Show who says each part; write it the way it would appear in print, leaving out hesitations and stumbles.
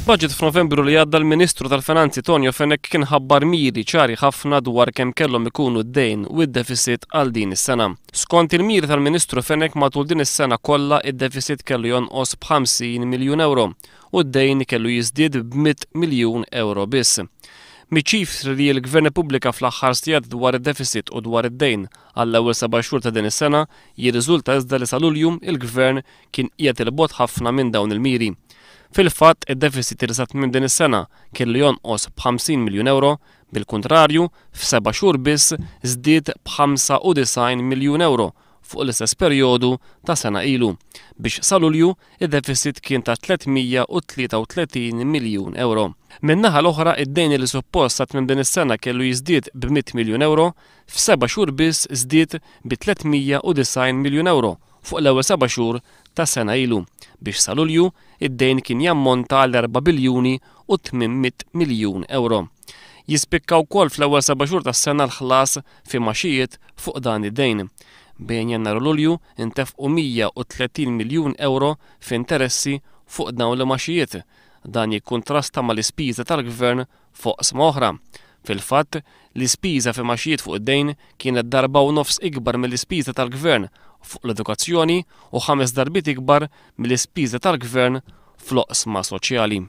Speaker 1: Budget f'Novembru li għadda l-Ministru tal-Finanzi Tonio Fenech kien ħabbar miri ċari ħafna dwar kemm kellhom ikunu d-dejn u d-deficit għal din is-sena. Skont il-miri tal-Ministru Fenech matul din is-sena kollha id-deficit kellu jonqos b'50 miljun ewro u d-dejn kellu jiżdied b'100 miljun ewro biss. Miċ-ċifri li l-Gvern ippubblika fl-aħħar sigħat dwar id-deficit u dwar id-dejn għall-ewwel seba' xhur ta' din is-sena jirriżulta iżda li sa Lulju il-Gvern kien qiegħed 'il bogħod ħafna minn dawn il-miri. Fil-fatt, id-deficit li sa tmiem din is-sena kellu jonqos b'50 miljun ewro, bil-kuntrarju, f'seba' xhur biss żdied b'95 miljun ewro fuq l-istess perjodu ta' sena ilu, biex sa Lulju id-deficit kien ta' 333 miljun ewro. Min-naħa l-oħra, id-dejn li suppost sa tmiem din is-sena kellu jiżdied b'100 miljun ewro, f'seba' xhur biss żdied bi 390 miljun ewro fuq l-ewwel seba' xhur ta' sena ilu, biex sa Lulju id-dejn kien jammonta għal 4 biljuni u 800 miljun ewro. Jispikka wkoll fl-ewwel seba' xhur tas-sena l-ħlas fi mgħaxijiet fuq dan id-dejn. Bejn Jannar u Lulju ntefqu 130 miljun ewro f'interessi fuq dawn l-imgħaxijiet. Dan jikkuntrasta mal-ispiża tal-Gvern f'oqsma oħra. Fil-fatt, l-ispiża f'imgħaxijiet fuq id-dejn kienet darba u nofs ikbar mill-ispiża tal-Gvern fuq l-edukazzjoni u ħames darbiet ikbar mill-ispiża tal-Gvern fl-oqsma soċjali.